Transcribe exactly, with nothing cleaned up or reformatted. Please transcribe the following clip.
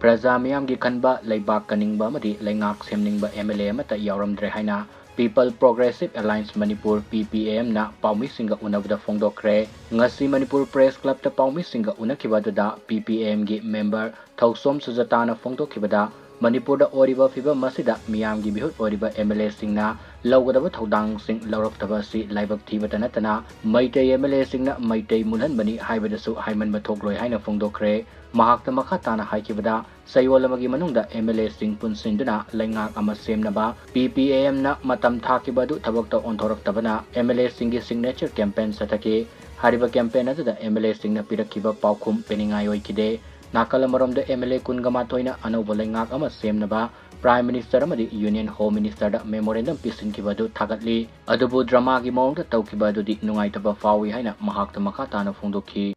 ꯄ꯭ꯔꯖꯥ ꯃꯤꯌꯥꯝꯒꯤ ꯈꯟꯕ, ꯂꯩꯕꯥꯛ ꯀꯟꯅꯤꯡꯕ ꯑꯃꯗꯤ ꯂꯩꯉꯥꯛ ꯁꯦꯝꯅꯤꯡꯕ M L A ꯑꯃꯠꯇ ꯌꯥꯎꯔꯝꯗ꯭ꯔꯦ ꯍꯥꯏꯅ People Progressive Alliance Manipur, P P A M ꯅ ꯄꯥꯎꯃꯤꯁꯤꯡꯒ ꯎꯅꯕꯗ ꯐꯣꯡꯗꯣꯛꯈ꯭ꯔꯦ꯫ ꯉꯁꯤ ꯃꯅꯤꯄꯨꯔ Press Club ꯇ ꯄꯥꯎꯃꯤꯁꯤꯡꯒ ꯎꯅꯈꯤꯕ ꯑꯗꯨꯗ P P A M ꯒꯤ member ꯊꯧꯁꯣꯝ ꯁꯨꯖꯇꯥꯅ ꯐꯣꯡꯗꯣꯛꯈꯤꯕꯗ, ꯃꯅꯤꯄꯨꯔꯗ ꯑꯣꯏꯔꯤꯕ ꯐꯤꯕꯝ ꯑꯁꯤꯗ ꯃꯤꯌꯥꯝꯒꯤ ꯃꯤꯍꯨꯠ ꯑꯣꯏꯔꯤꯕ M L A ꯁꯤꯡꯅ ꯂꯧꯒꯗꯕ ꯊꯧꯗꯥꯡꯁꯤꯡ ꯂꯧꯔꯛꯇꯕ ꯑꯁꯤ ꯂꯥꯏꯕꯛ ꯊꯤꯕꯇ ꯅꯠꯇꯅ, ꯃꯩꯇꯩ M L A ꯁꯤꯡꯅ ꯃꯩꯇꯩ ꯃꯨꯜꯍꯟꯕꯅꯤ ꯍꯥꯏꯕꯗꯁꯨ ꯍꯥꯏꯃꯟꯕ ꯊꯣꯛꯂꯣꯏ ꯍꯥꯏꯅ ꯐꯣꯡꯗꯣꯛꯈ꯭ꯔꯦ꯫ ꯃꯍꯥꯛꯅ ꯃꯈꯥ ꯇꯥꯅ ꯍꯥꯏꯈꯤꯕꯗ, ꯆꯌꯣꯜ ꯑꯃꯒꯤ ꯃꯅꯨꯡꯗ M L A ꯁꯤꯡ ꯄꯨꯟꯁꯤꯟꯗꯨꯅ ꯂꯩꯉꯥꯛ ꯑꯃ ꯁꯦꯝꯅꯕ P P A M ꯅ ꯃꯇꯝ ꯊꯥꯈꯤꯕ ꯑꯗꯨ ꯊꯕꯛꯇ ꯑꯣꯟꯊꯣꯔꯛꯇꯕꯅ M L A ꯁꯤꯡꯒꯤ signature campaign ꯆꯠꯊꯈꯤ꯫ ꯍꯥꯏꯔꯤꯕ campaign ꯑꯗꯨꯗ M L A ꯁꯤꯡꯅ ꯄꯤꯔꯛꯈꯤꯕ ꯄꯥꯎꯈꯨꯝ ꯄꯦꯟꯅꯤꯡꯉꯥꯏ ꯑꯣꯏꯈꯤꯗꯦ꯫ ꯅꯥꯀꯜ ꯑꯃꯔꯣꯝꯗ, M L A ꯀꯨꯟꯒ ꯃꯥꯊꯣꯏꯅ ꯑꯅꯧꯕ ꯂꯩꯉꯥꯛ ꯑꯃ ꯁꯦꯝꯅꯕ Prime Minister ꯑꯃꯗꯤ Union Home Minister ꯗ memorandum ꯄꯤꯁꯤꯟꯈꯤꯕ ꯑꯗꯨ ꯊꯥꯒꯠꯂꯤ꯫ ꯑꯗꯨꯕꯨ drama ꯒꯤ ꯃꯑꯣꯡꯗ ꯇꯧꯈꯤꯕ ꯑꯗꯨꯗꯤ ꯅꯨꯡꯉꯥꯏꯇꯕ ꯐꯥꯎꯏ ꯍꯥꯏꯅ ꯃꯍꯥꯛꯅ ꯃꯈꯥ ꯇꯥꯅ ꯐꯣꯡꯗꯣꯛꯈꯤ꯫